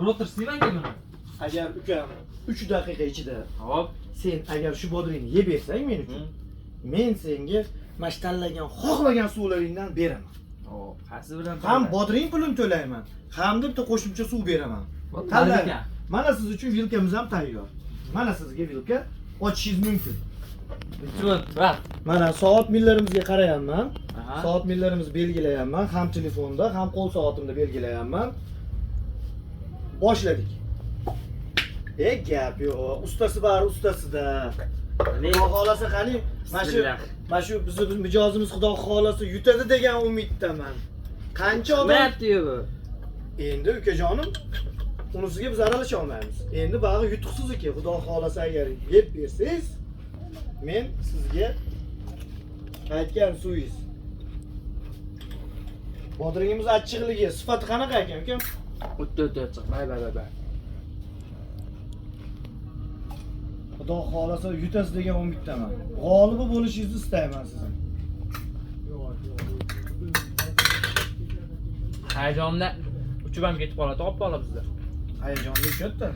Bir o'tirsin manga buni. Agar ukam 3 daqiqa ichida Hop. sen agar shu bodringni yeb bersang men uchun, men senga mana shu tanlagan, xohlagan suvlaringdan beraman. Hop, qaysi bilan? Ham bodring pulini to'layman, hamda bitta qo'shimcha suv beraman. Tanlang. Mana siz uchun vilkamiz ham tayyor. Mana sizga vilka, ochishingiz mumkin. 3 minut vaqt. Mana soat millarimizga qarayapman. Aha. Soat millarimizni belgilayapman, ham telefonda, ham qo'l soatimda belgilayapman. Boshladik. Gap yo'q. Ustasi bari ustasida. Xudo xolasa qani, mana shu Bismillah. mana shu bizni mijozimiz Xudo xolasa yutadi degan umiddaman. Qancha odam Chiqmayapti-yu bu. Endi ukajonim, unisiga biz aralasha olmaymiz. Endi bag'i yutuqsiz-ki, Xudo xolasa agar yeb bersangiz, men sizga aytgan suvingiz. Bodringimiz achchiqligi, sifati qanaqa ekan ukam? O'tdi, o'tdi, achchiq. Bay, bay, bay, bay. Xudo xolasa yutasiz degan umiddaman. G'olibi bo'lishingizni istayman sizni. Hayajonda uchib ham ketib qoladi, olib qoladi bizda. Hayajonli katta.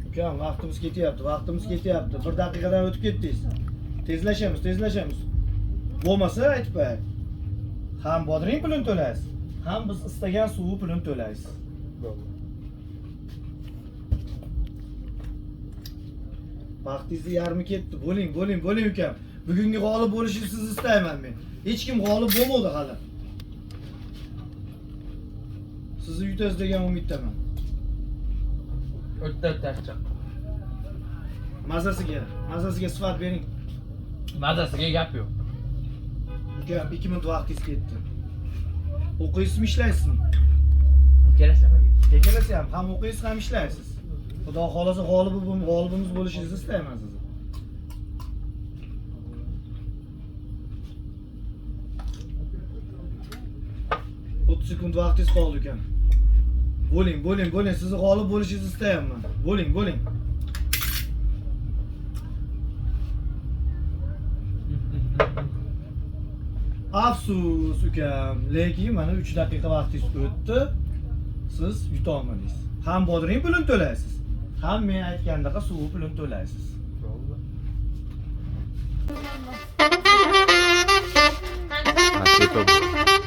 Ukam, vaqtimiz ketyapti, vaqtimiz ketyapti. 1 daqiqadan o'tib ketdingiz. Tezlashamiz, tezlashamiz. Bo'lmasa aytib qo'yay. Ham bodring pulini to'laysiz, ham biz istagan suvi pulini to'laysiz. Vaqtingizni yarmi ketdi. Bo'ling, bo'ling, bo'ling ukam. Bugungi g'olib bo'lishingizni sizni istayman men. Hech kim g'olib bo'lmadi hali. Sizni yutasiz degan umiddaman. O'tdi, o'tdi, achchiq. Mazasiga, mazasiga sifat bering. Mazasiga gap yo'q. Ukam, 2 minut vaqtingiz ketdi. O'qiysizmi, ishlaysizmi? Ikkalasi. Ikkalasi ham, ham o'qiysiz, ham ishlaysiz. Xudo xolasa g'olibimiz bo'lishingizni istayman sizni. 30 sekund vaqtingiz qoldi ukam. Bo'ling, bo'ling, bo'ling. Sizni g'olib bo'lishingizni istayapman. Bo'ling, bo'ling. Afsus ukam, lekin mana 3 daqiqa vaqtingiz o'tdi. Siz yuta olmadingiz. Ham bodring pulini to'laysiz, ham men aytgandaqa suv pulini to'laysiz. Tepa.